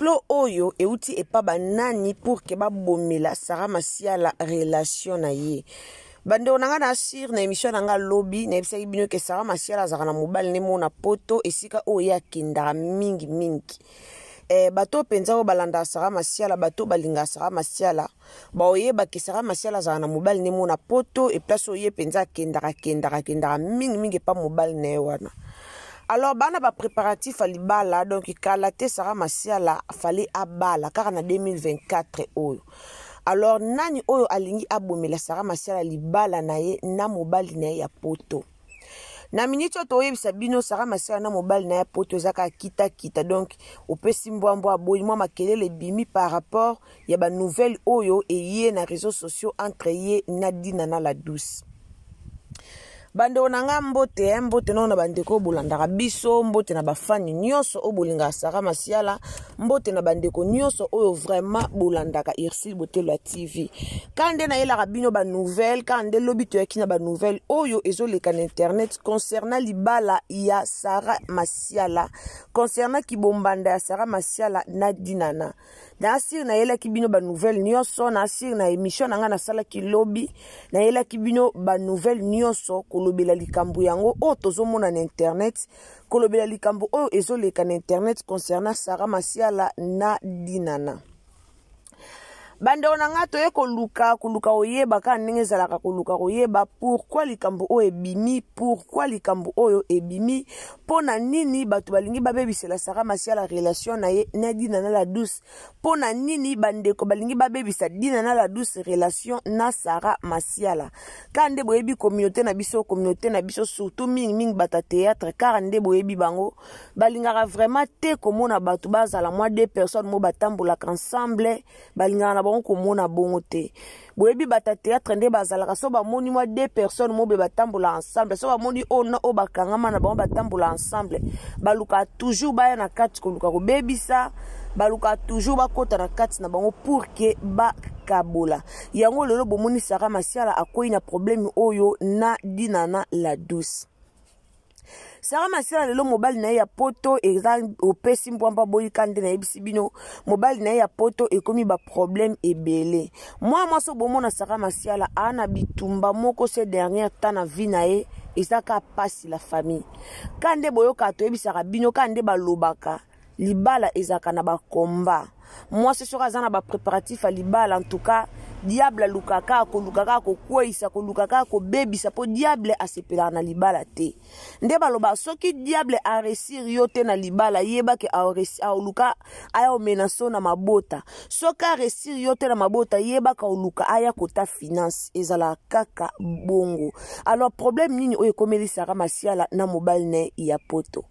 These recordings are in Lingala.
Complot oyo euti epa banani pour ke babomela Sarah Masiala relation na ye? Bandeko na ngai, na sur na émission na ngai lobi, nayebisaki bino ke Sarah Masiala azalaka na mobali nde mona poto, esika oyo ye akendaka mingi mingi. Bato mpenza oyo balandaka Sarah Masiala, bato balingaka Sarah Masiala, baoyeba ke Sarah Masiala azalaka na mobali nde mona poto, e place oyo ye mpenza akendaka akendaka akendaka mingi mingi epa mobali na ye wana. Alors bana ba préparatif ya libala, donc kala te Sarah Masiala fallait abala kaka na 2024 oyo. Alors nani oyo alingi abomela Sarah Masiala libala na ye na mobali na ye ya poto? Na miniti oyo toyebisa bino, Sarah Masiala na mobali na ye ya poto eza kaka kitakita. Donc opesi mbwambwa, aboyi, mwa makelele ebimi par rapport ya banouvelle oyo eye na réseaux sociaux entre ye na Dina na la Douce. Bandeko na nga, mbote, mbote nao na bandeko oyo bolandaka biso, mbote na bafani nyonso oyo bolingaka Sarah Masiala, mbote na bandeko nyonso oyo vraiment bolandaka Ursile Botelo ya TV. Ka nde nayelaka bino banouvelle, ka nde lobi toyaki na banouvelle oyo ezoleka na internet concernant libala ya Sarah Masiala, concernant kibombanda ya Sarah Masiala na Dinana. Na asire nayelaki bino banouvelle nyonso na asire na émission na ngai nasalaki lobi, nayelaki bino banouvelle nyonso kolobela likambo yango oyo tozomona na internet, kolobela likambo oyo ezoleka na internet concernant Sarah Masiala na Dinana. Bandeko na ngai, toye koluka koluka koyeba kaka ndenge ezalaka, koluka koyeba pourquoi likambo oyo ebimi, pourquoi likambo oyo ebimi, mpo na nini bato balingi babebisela Sarah Masiala relation na ye na Dina na la Douce, mpo na nini bandeko balingi babebisa Dina na la Douce relation na Sarah Masiala. Kaka nde boyebi communauté na biso, communauté na biso surtout mingimingi bato ya théâtre, kaka nde boyebi bango balingaka vraiment te komona bato bazala mwa deux personnes mo batambolaka ensemble, balingaka na bango komona bongo te. Boyebi bato ya théâtre nde bazalaka, so bamoni mwa deux personnes mo be batambola ensemble, so bamoni oyo na oyo bakangama na bango batambola ensemble, balukaka toujours baya na kati koluka kobebisa, balukaka toujours bakota na kati na bango pour ke bakabola yango. Lelo bomoni Sarah Masiala akwei na problème oyo na Dina na la Douce. Sara Masiala lelo mobali na ye ya poto eza opesi mbwamba boyika nde nayebisi bino, mobali na ye ya poto ekomi baproblème ebele. Mwa mwasi bomona Sara Masiala aa na bitumba moko ce dernier temps na vie na ye, eza kaka pasi. La famille, ka nde boyokaka, toyebisaka bino ka nde balobaka libala ezalaka na bakomba. Mwasi soki aza na bapréparatif ya libala, en tout cas diable alukaka, koluka kaka kokweyisa, koluka kaka kobebisa, mpo diable asepelaka na libala te. Nde baloba soki diable aresir yo te na libala, yebake aoluka aya omena so na mabota. Soki aresir yo te na mabota, yebaka oluka aya kota finance, ezalaka kaka bongo. Alors problème nini oyo ekomeli Sarah Masiala na mobali na ye ya poto?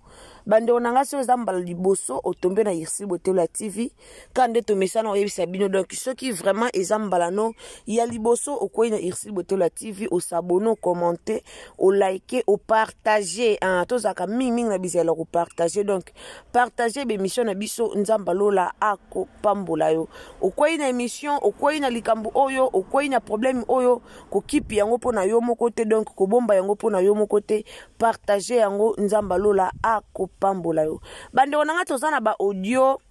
Bandeko na ngai, soki eza mbala liboso otombe na Ursile Botelo ya TV, ka nde tomesana oyebisa bino, donc soki vraiment eza mbala no ya liboso okwei na Ursile Botelo ya TV, osabone, ocommente, olike, opartage. Tozalaka mingimingi na bizala kopartage, donc partage bémission na biso. Nzambe alola akopambola yo. Okwei na émission, okwei na likambo oyo, okwei na problème oyo, kokipi yango mpo na yo moko te, donc kobomba yango mpo na yo moko te, partage yango. Nzambe alola akopambola yo. Bandeko na ngai, toza na baaudio,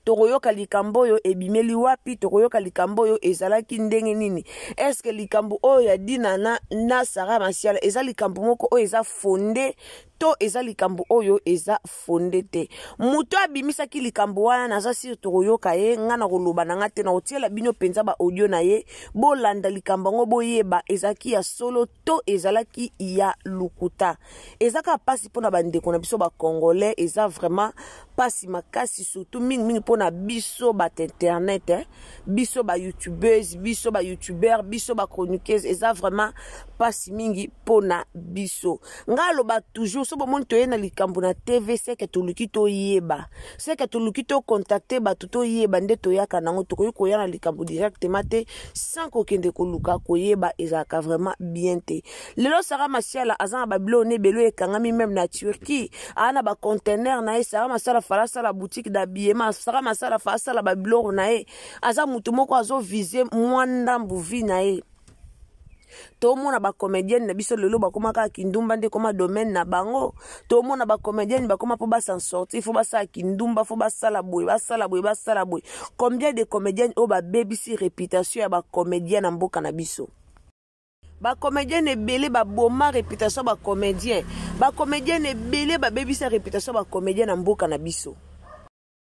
tokoyoka likambo oyo ebimeli wapi, tokoyoka likambo oyo ezalaki ndenge nini. Eske likambo oyo ya Dina na Sarah Masiala eza likambo moko oyo eza fondé to eza likambo oyo eza fondé te? Moto abimisaki likambo wana, naza sûr tokoyoka ye. Nga na koloba na nga te, na kotiela bino mpenza baaudio na ye, bolanda likambo yango, boyeba ezalaki ya solo to ezalaki ya lokuta. Eza kaka mpasi mpona bandeko na biso bacongolais, eza vraiment mpasi makasi, surtout mingimingi mpona biso bato internet, eh? Biso bayoutubeuse, biso bayoutubeur, biso bachroniqueuse, eza vraiment mpasi mingi mpona biso. Ngai aloba toujours, so bomoni toye na likambo na TV, seke toluki toyeba, seke toluki tocontacte bato toyeba nde toyaka nango. Tokoki koya na likambo directement te sans kokende koluka koyeba, ezalaka vraiment bien te. Lelo Sara Masiala aza na babiloko na ebele oyo ekangami même na Turquie, aa na bacontener na ye. Sara Masiala fala asala boutique d'habillement, Sara Masiala fa asala babiloko na ye. Aza motu moko azovise mwa ndambu vie na ye. Tomona bacomédienne na biso lelo bakoma kaka kindumba nde ekoma domaine na bango. Tomona bacomédienne bakoma mpo basan sortir, fo basala kindumba, fo basala boye, basala boye, basala boye. Combien de comédienne oyo babebisi réputation ya bacomédien na mboka na biso? Bacomédienne ebele baboma réputation ya bacomédien, bacomédienne ebele babebisa réputation ya bacomédien na mboka na biso,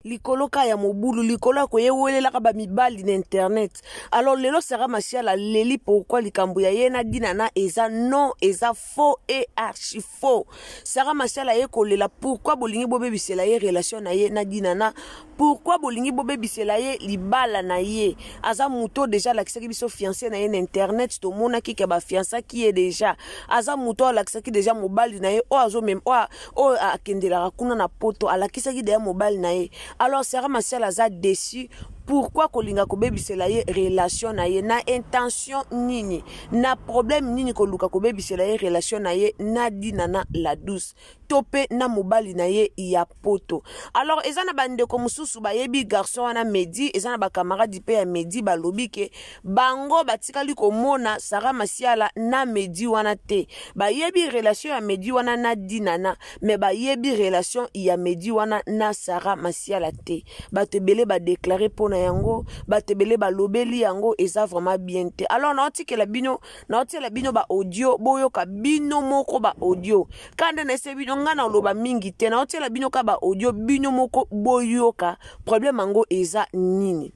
likolo ka ya mobulu, likolo ya koyewelelaka bamibali na internet. Alors lelo Sara Masiala aleli pourquoi likambo ya ye na Dinana eza non, eza faux et archi faux. Sara Masiala aye kolela pourquoi bolingi bobebisela ye relation na ye na Dinana, pourquoi bolingi bobebisela ye libala na ye. Aza moto déjà alakisaki biso fiancé na ye na internet, tomonaki ke bafiansaki ye déjà. Aza moto alakisaki déjà mobali na ye oyo azomema, oyo akendelaka kuna na Poto, alakisaki deya mobali na ye. Alors Sara Masiala aza déçu. Pourquoi kolinga kobebisela ye relation na ye? Na intention nini? Na problème nini koluka kobebisela ye relation na ye na Dinana la Douce to mpe na mobali na ye ya Poto? Alors eza na bandeko mosusu bayebi garçon wana Medi, eza na bakamaradi mpe ya Medi, balobi ke bango batikali komona Sara Masiala na Medi wana te. Bayebi relation ya Medi wana na Dinana, mais bayebi relation ya Medi wana na Sara Masiala te. Bato ebele badeklare mpo na yango, bato ebele balobeli yango, eza vraiment bien te. Alors naotikela bino, naotiela bino baaudio, boyoka bino moko baaudio. Ka nde naese bino, ngai naloba mingi te, naotiela bino ka baaudio, bino moko boyoka problème yango eza nini.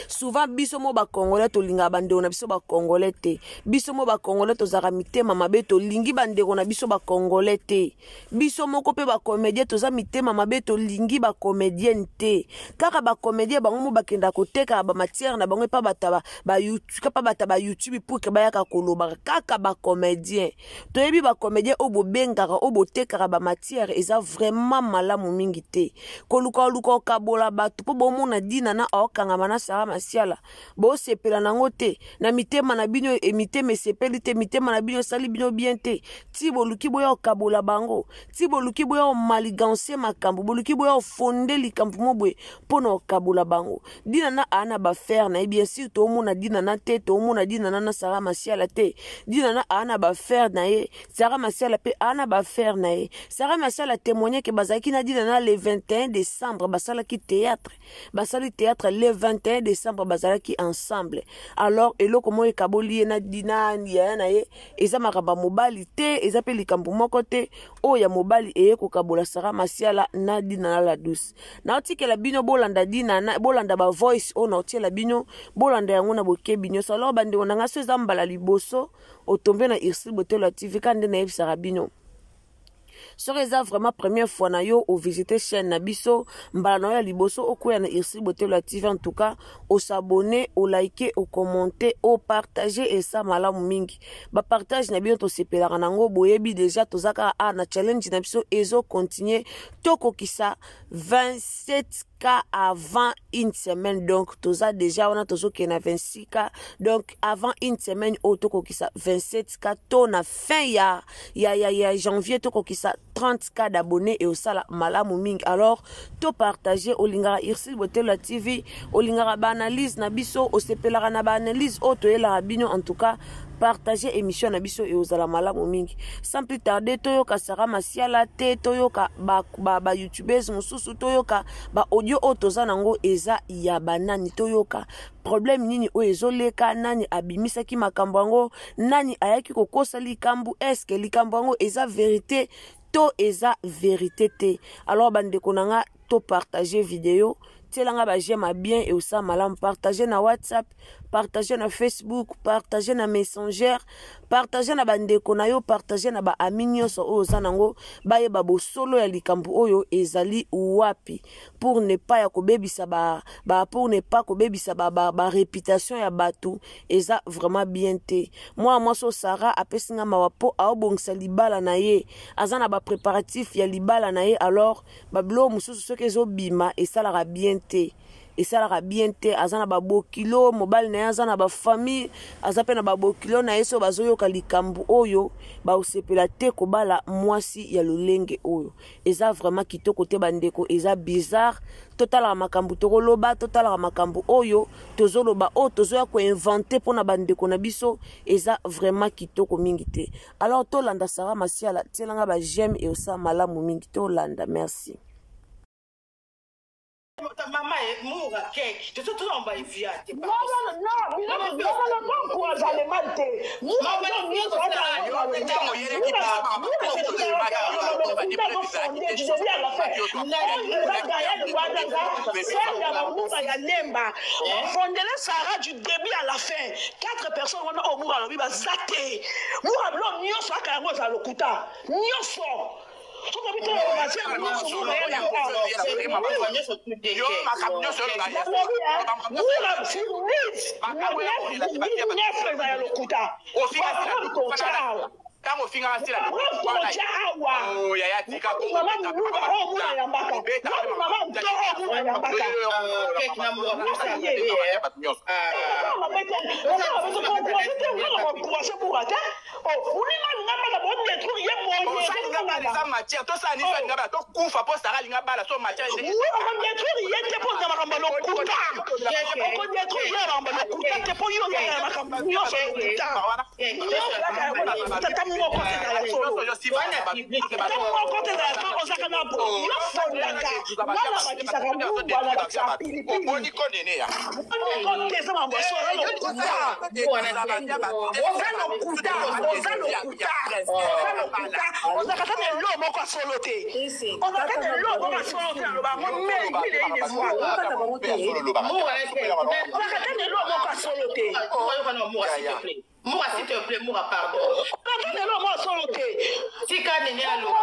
Souvent biso mo bacongolais tolingaka bandeko na biso bacongolais te. Biso mo bacongolais tozalaka mitema mabe, tolingi bandeko na biso bacongolais te. Biso moko mpe bacomédien toza mitema mabe, tolingi bacomédienne te. Kaka bacomédien bango mo bakendaka kotekaka bamatière na bango epa bata ba bayoutube pour ke bayaka kolobaka. Kaka bacomédien, toyebi bacomédien oyo bobengaka, oyo botekaka bamatière, eza vraiment malamu mingi te koluka oluka okabola bato mpo bomona Dina na aokangama na Sara Masiala. Bosepela nango te na mitema na bino, mitema esepeli te, mitema na bino esali bino bien te. Ti boluki boya okabola bango, ti boluki boya omanigancer makambo, boluki boya ofonde likambo mo boye mpo na okabola bango. Dina na aa na baaffaire na ye, bien sûr. Toomona Dina na te, toomona Dina na na Sara Masiala te. Dina na aa na baaffaire na ye, Sara Masiala mpe aa na baaffaire na ye. Sara Masiala témoigne ke bazalaki na Dina na le 21 décembre, basalaki théâtre, basali théâtre le 21 décembre, bazalaki ensemble. Alors eloko moko ekaboli ye na Dina, yaya na ye, eza makambo ya mobali te, eza mpe likambo moko te oyo ya mobali eye kokabola Sara Masiala na Dina na la Douce. Naotikela bino bolanda Dina na, bolanda bavoice oyo naotiela bino, bolanda yango na bokebi nyonso. Alors bandeko na ngai, so eza mbala liboso otombe na Ursule Botelo ya TV, ka nde nayebisaka bino, soki eza vraiment première fois na yo ovisite chaîne na biso, mbala na yo ya liboso okwea na Ursule Botelo ya TV, en tout cas osabonner, olike, okommente, opartage, esa malamu mingi. Bapartage na bino tosepelaka nango. Boyebi déjà, toza kaka a na challenge na biso, ezocontinue, tokokisa 27K avant une semaine. Donc toza déjà wana, tozokende na 26K. Donc avant une semaine oyo tokokisa 27K, to na fin ya janvier tokokisa 30K d'abonnés, e osala malamu mingi. Alors topartage. Olingaka Ursule Botelo ya TV, olingaka baanalyse na biso, osepelaka na baanalyse oyo toyelaka bino, en tout cas partage émission na biso, eozala malamu mingi. Sans plus tarder, toyoka Sara Masiala te, toyoka bayoutubeurs ba, ba mosusu, toyoka baaudio oyo toza nango eza ya banani, toyoka problème nini oyo ezoleka, nani abimisaki makambo yango, nani ayaki kokosa likambo, eske likambo yango eza vérité to eza vérité te. Alors bandeko na nga, topartage video, tielanga baj'aime bien, e osala malamu. Partage na WhatsApp, partage na Facebook, partage na Messenger, partage na bandeko na yo, partage na baami nyonso oyo oza nango, bayeba bosolo ya likambo oyo ezali wapi, pour ne pas ya kobebisa ba pour ne pas kobebisa ba réputation ba ya bato. Eza vraiment bien te. Mwana mwasi oyo Sara apesi nga mawa mpo aobongisa libala na ye, aza na bapréparatif ya libala na ye. Alors babiloko mosusu soki ezobima esalaka bien te. Esalaka bien te. Aza na babokilo, mobali na ye aza na bafamille, aza mpe na babokilo na ye. So bazoyoka likambo oyo, baosepela te kobala mwasi ya lolenge oyo. Eza vraiment kitoko te, bandeko, eza bizarre. Totalaka makambo tokoloba, totalaka makambo oyo tozoloba, oyo tozoya koinvente mpona bandeko na biso. Eza vraiment kitoko mingi te. Alors tolanda Sara Masiala. Tielanga ba j'aime e osala malamu mingi. Tolanda, merci. Mama mura kek tozo tozomba evia te. Non, non, non, biloko biloko encourage mal te. Mura nyonso du début à la fin. Oyo Gaël Wadanga, sœur ya bamuba ya Lemba, bafondele Sarah du début à la fin. Quatre personnes wana oyo Mura alobi baza te. Mura biloko nyonso aka yango ezala lokuta nyonso. Soki obi te matière nyonso Mura ya Mura sur 10, 9 eza ya lokuta. Bapreuve totya awa. Ntango ofingaka Sila. Preuve totya awa. Yaya, tika. Mama Mura oyo Mura yambaka, mama nto oyo Mura yambaka. Encourage Mura te. Olinga alinga bala, bodétruire ye boye. Eza matière, tosala nini? Alinga bala, tokufa mpo Sara alinga bala, so matière. Okodétruire ye te mpo na makambo ya lokuta. Okodétruire ye na makambo ya lokuta te, mpo yo oyaka na makambo nyonso ya lokuta. Nyonso yaka yango na lokuta, ta moko te ezala solo, ta moko te ezala solo. Ozalaka na yo fondaka nga, nabakisaka mungwa, nabakisaka pilipili. Oniko te, eza makambo ya solo. Oza lokuta, oza lokuta, oza lokuta. Ozalaka ta na elo moko ya solo te, ozalaka na elo moko ya solo te. Naloba yango mille et une fois, ozalaka ta na elo moko ya solo te. Mura, s'il te plaît, Mura, pardon. Ozalaka na elo moko ya solo te. Tika nene aloba.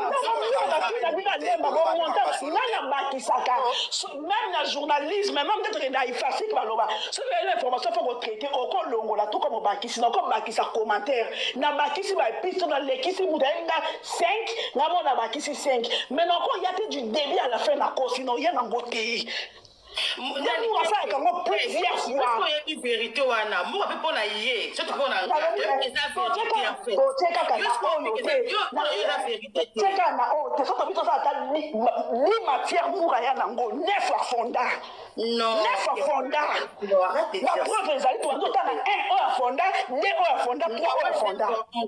Lemba bomonta nga nabakisaka même na journalisme, même peut-être na ifasike baloba soki oyeli information, faut kotraiter, okolongola to comme obakisi na okobakisa commentaire. Nabakisi baépices, nalekisi moto ayebi nga 5, nga mo nabakisi 5, mais nakoya te du début à la fin. Nakosi na oya nango te. Ntango asalaka yango plusieurs fois. Oyebi vérité wana, Mura mpe mpo na ye, surtout mpo na nga, eza vérité en fait. Totie kaka na oyo te, tie kaka na oyo te. Soki tobi tosala ata ni matière, Mura ya nango neuf afonda. Non. Neuf afonda, bapreuve ezali. Tobanzi otanga 1 oyo afonda, 2 oyo afonda, 3 oyo afonda.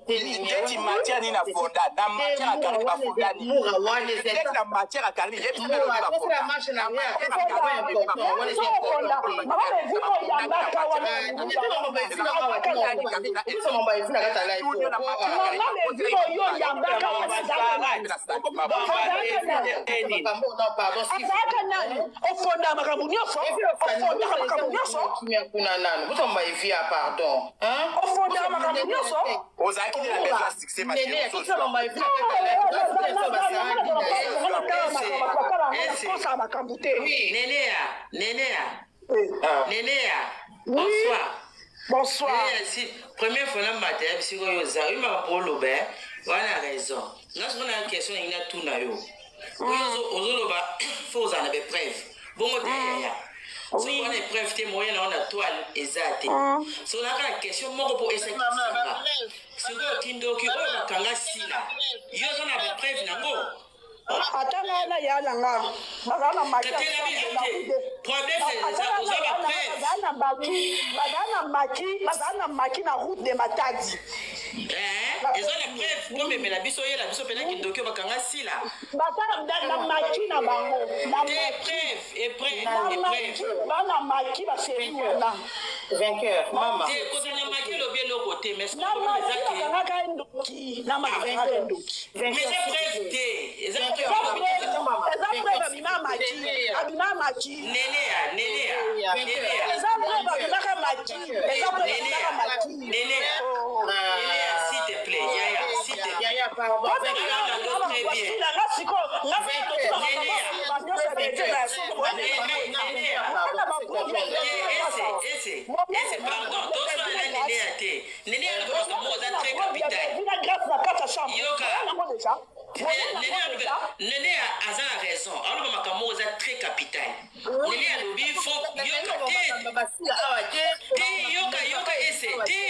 Ndeti matière nini afonda? Na matière ya Karine bafonda nini? Mura wana eza Ndeti na matière ya Karine, yebisa nga lobi bafonda. Marche na Ofonda mama Bevi oyo yambaka wana. Mama Bevi oyo yambaka wana azalaka nani? Ofonda makambo nyonso, ofondaka makambo nyonso. Kuna nanu bosomba evia, pardon. Ofondaka makambo nyonso. Ozalaki nde na besoin ya succès, ma chérie. Kosala makambo te. Nenea, Nenea, Nenea. Bonsoir. Bonsoir. Nenea, si première fois na mata ya bisika oyo oza, oyo makambo oloba, wana raison. Nga soko na question ndenge natuna yo. Oyo ozoloba, faut ozala na bapreuve. Bongo te, yaya. Soki wana épreuve te, moyen na yo na toile eza te. So naka na question moko mpo esakisanga. Sikoyo kindoki oyo bakanga Sila, yo oza na bapreuve nango? Ata nga na ya na nga bazala na maki. Katela biso te. Problème eza oza bapreuve. Bazala na maki, bazala na maki, bazala na maki na route de Matadi. Eza na preuve mpo memela biso, oyela biso mpena kindoki oyo bakanga Sila. Baza na maki na bango na Te maki. preuve, epreuve. Na maki, Epreuve. bana maki baseri wana. Vainqueur mama. Te, kozala na maki elobi eloko te, mais Na maki bakangaka ye ndoki, na maki bakangaka ye ndoki. Mais eza preuve te, eza Eza preuve, eza preuve. Abima maki, abima maki. Nenea, Nenea, Nenea. Eza preuve, abimaka maki, eza preuve, abimaka maki. Nenea, Nenea, s'il te plaît, yaya, s'il te plaît. Yaya, pardon. Nga sikoyo nga nyonso Nenea, ese ese, pardon, tosala na Nenea te. Nenea, alobi makambo oza très capital. Grâce na kati ya chambre. Yoka. Yango déjà. Nene aza na raison, aloba makambo moko eza très capital. Nene alobi fo yoka te te, yoka yoka ese te,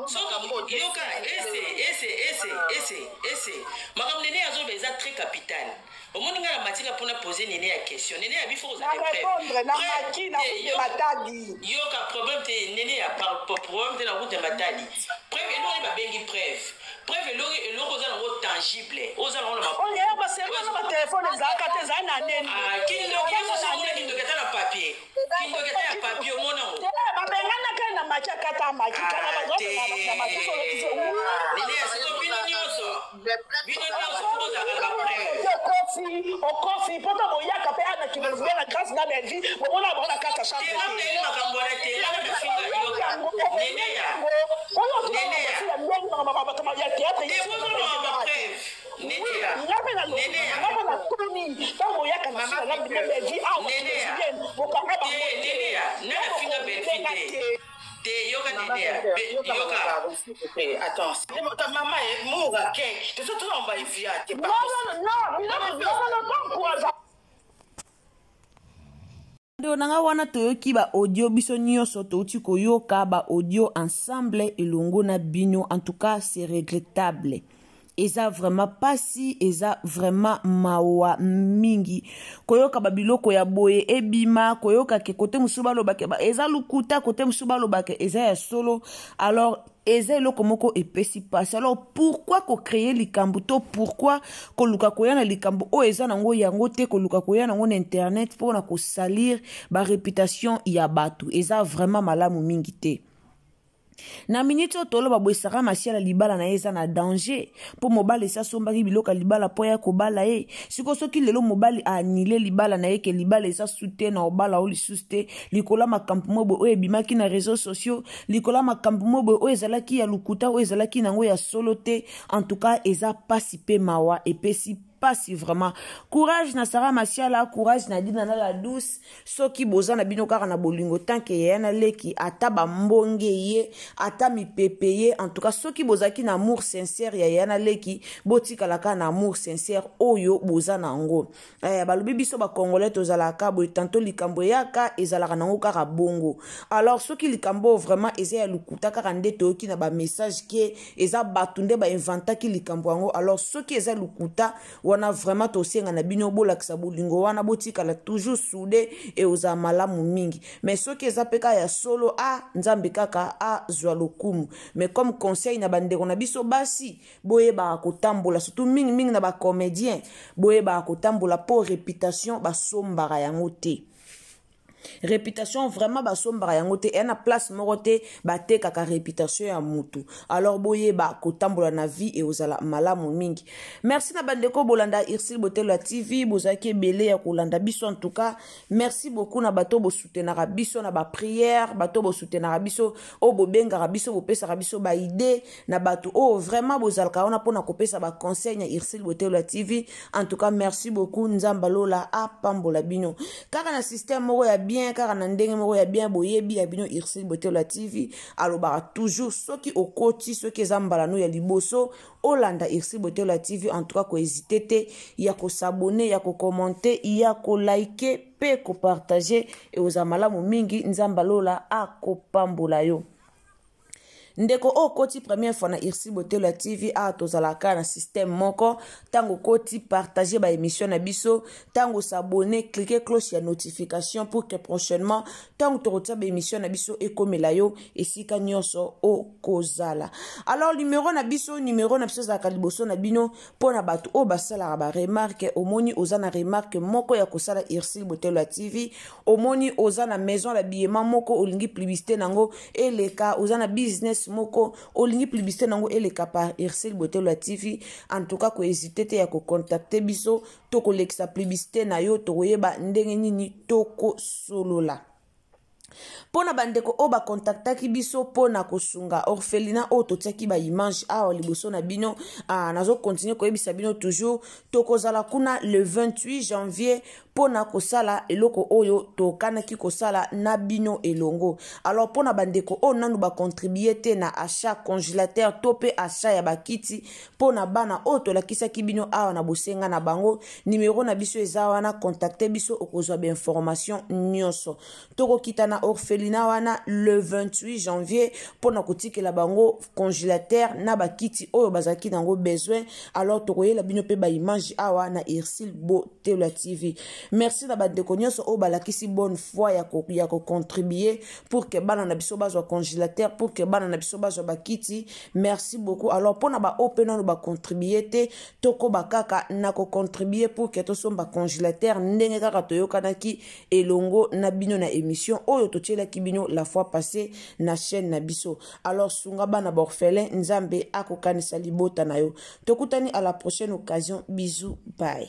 soki yoka ese ese ese ese ese makambo Nene azoloba eza très capital. Omoni ngai na matika mpona pose Nene ya question. Nene abi fo kozala répondre na maki na route de Matadi. Yoka, problème te Nene ya problème te na route ya Matadi. Preuve, eloko oyo babengi preuve, preuve eloko, eloko oza nango tangible, oza nango na oyo baservice na batelefone ezalaka te, ezali na nini. Kindoki nyonso, kindoki ata na papier, kindoki ata ya papier, omona ngo. Babenganaka na maki, akata maki kana bazobengana na maki solo. Nene ya siko, bino nyonso, bino nyonso fo bozalaka na bapreuve. Okosi, okosi poto boyaka mpe ana kimelbe na Grâce na Belvi, bomona bango na kati ya chambre. Te, makambo wana te, nafinga. Yoka Nene ya Nene ya théâtre. Te, bozoloba bapreuve, Nene ya Nene ya Nga mpe natuni, ntango boyaka na sila na Belvi awa, bokanga bango. Te, Nene ya nani afinga Belvi te te. Yoka Nene ya yoka. Attends, mama moka keke tozomba evia te. Non, non, non, non, non. Ndeko na nga, wana toyoki baaudio, biso nyonso touti koyoka baaudio ensemble elongo na bino. En tout cas, c'est regrettable, eza vraiment pasi, eza vraiment mawa mingi koyoka babiloko ya boye ebima, koyoka ke kote mosusu balobake eza lukuta, kote mosusu balobake eza ya solo. Alors eza eloko moko epesi mpasi. Alors pourquoi kocréer likambo to pourquoi koluka koya na likambo oyo eza nango yango te, koluka koya nango na internet mpona kosalir baréputation ya bato? Eza vraiment malamu mingi te. Na miniti oyo toloba boye, Sara Masiala, libala na ye eza na danger, mpo mobali esi asombaki biloko ya libala mpo ya kobala ye. Sikoyo soki lelo mobali aannuler libala na ye, ke libala eza su te, na obala o lisusu te, likolo ya makambo mo boye oyo ebimaki na réseaux sociaux, likolo ya makambo mo boye oyo ezalaki ya lokuta, oyo ezalaki nango ya solo te. En tout cas, eza pasi mpe mawa, epesi pasi vraiment. Courage na Sara Masiala, courage na Dina na la Douce. Soki boza na bino kaka na bolingo, tant que yaya na leki, ata bambonge ye, ata mipepe ye, en tout cas soki bozalaki na amour sincère ya yaya na leki, botikala kaka na amour sincère oyo boza na yango. Balobi biso bacongolais tozalaka boye, tanto likambo eyaka, ezalaka nango kaka bongo. Alors soki likambo oyo vraiment eza ya lokuta, kaka nde toyoki na bamessage ke eza bato nde bainventaki likambo yango, alors soki eza lokuta wana, vraiment tosenga na bino bolakisa bolingo wana, botikala toujours soudé e ozala malamu mingi. Mais soki eza mpe kaka ya solo, a Nzambe kaka azwa lokumu. Mais comme conseil na bandeko na biso basi, boyebaka kotambola, surtout mingimingi na bacomédien, boyebaka kotambola, mpo réputation basombaka yango te. Réputation vraiment basombaka yango te, eya na place moko te batekaka réputation ya mutu. Alors boyeba kotambola na vie, ekozala malamu mingi. Merci na bandeko bolanda Ursile Botelo ya TV, bozalaki ebele ya kolanda biso. En tout cas, merci beaucoup na bato bosoutenaka biso na baprière, bato bosoutenaka biso, oyo bobengaka biso, bopesaka biso baidée, na bato oyo vraiment bozalaka wana mpona kopesa baconseil na Ursile Botelo ya TV. En tout cas, merci beaucoup. Nzambe alola apambola bino kaka na système moko ya bien, kaka na ndenge moko ya bien. Boyebi ya bino Ursile Botelo ya TV alobaka toujours, soki okoti, soki eza mbala no ya liboso olanda Ursile Botelo ya TV, en tout cas kohésiter te ya kos'abonner, ya kocommenter, ya koliker mpe kopartager, ekozala malamu mingi. Nzambe alola akopambola yo. Ndeko oyo okoti première fois na Ursile Botelo ya TV, awa tozalaka na système moko. Ntango okoti, partage baémission na biso. Ntango os'abonner, clique cloche ya notification pour que prochainement ntango tokotia baémission na biso, ekomela yo esika nyonso okozala. Alors numéro na biso ezalaka liboso na bino mpo na bato oyo basalaka baremarque. Omoni oza na remarque moko ya kosala Ursile Botelo ya TV, omoni oza na maison d'habillement moko, olingi publicité nango eleka, oza na business moko, olingi publicité nango eleka par Ursile Botelo ya TV, en tout cas kohésiter te ya kocontacter biso. Tokolekisa publicité na yo, tokoyeba ndenge nini tokosolola. Mpo na bandeko oyo bakontaktaki biso mpo na kosunga orphelinat oyo totiaki baimage awa liboso na bino, nazocontinuer koyebisa bino toujours, tokozala kuna le 28 janvier. mpo na kosala eloko oyo tokanaki kosala na bino elongo. Alors mpo na bandeko oyo nanu bacontribue te na achat congélateur to mpe achat ya bakiti mpo na bana oyo tolakisaki bino awa na bosenga na bango, nimero na biso eza wana, contacte biso, okozwa bainformation nyonso. Tokokita na orphelinat wana le 28 janvier mpo na kotikela bango congélateur na bakiti oyo bazalaki nango besoin. Alors tokoyela bino mpe baimage awa na Ursule Botelwa TV. Merci na bandeko nyonso oyo balakisi bonne foi ya kocontribue pour que bana na biso bazwa congélateur, pour que bana na biso bazwa bakiti. Merci beaucoup. Alors mpo na baoyo mpe nano bacontribue te, tokoba kaka na kocontribue pour que tosomba congélateur ndenge kaka toyokanaki elongo na bino na émission oyo totielaki bino la fois passée na chaîne na biso. Alors sunga bana baorphelin, Nzambe akokanisa libota na yo. Tokutani à la prochaine occasion. Bisous, bye.